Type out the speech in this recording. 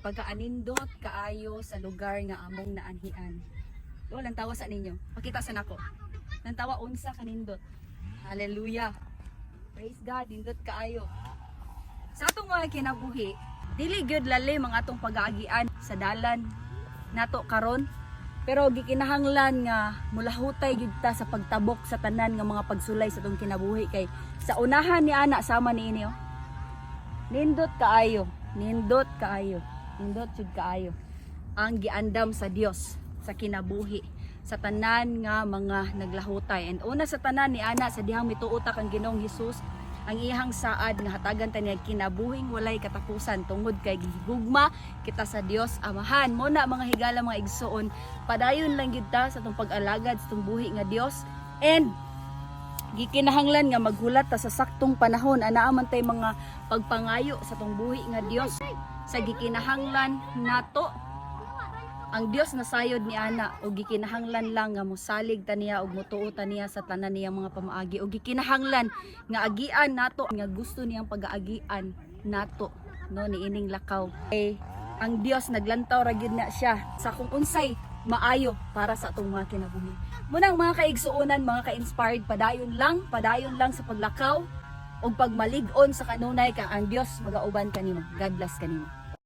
Pagkaanindot kaayo sa lugar nga among naanhian. Do lantawa sa ninyo. Pakita sa nako. Lantawa unsa kanindot. Hallelujah. Praise God, nindot kaayo. Sa atong mga kinabuhi, dili gyud lalim ang atong pag-aagian sa dalan nato karon. Pero gikinahanglan nga mulahutay gyud ta sa pagtabok sa tanan nga mga pagsulay sa atong kinabuhi kay sa unahan ni ana sama niini, oh. Nindot kaayo, nindot kaayo, nindot jud kaayo ang giandam sa Dios sa kinabuhi sa tanan nga mga naglahutay. And una sa tanan ni ana, sa dihang mituo ta kang Ginoong Hesus, ang iyang saad nga hatagan ta niya kinabuhing walay katapusan tungod kay gihigugma kita sa Dios Amahan. Mo na, mga higala, mga igsuon, padayon lang gyud ta sa atong pag-alagad sa atong buhi nga Dios and gikinahanglan nga maghulat ta sa saktong panahon. Anaa man tay mga pagpangayo sa atong buhi nga Dios sa gikinahanglan nato, ang Dios nasayod ni ana og gikinahanglan lang nga mosalig ta niya og motuo ta niya sa tanan niyang mga pamaagi og gikinahanglan nga agian nato nga gusto niyang pagaagian nato, no, niining lakaw. Eh, ang Dios naglantaw ra gyud na siya sa kung unsay maayo para sa atong mga kinabuhi. Munang mga kaigsuonan, mga ka-inspired, padayon lang sa paglakaw ug pagmalig-on sa kanunay kang ang Dios magauban kanimo. God bless kanimo.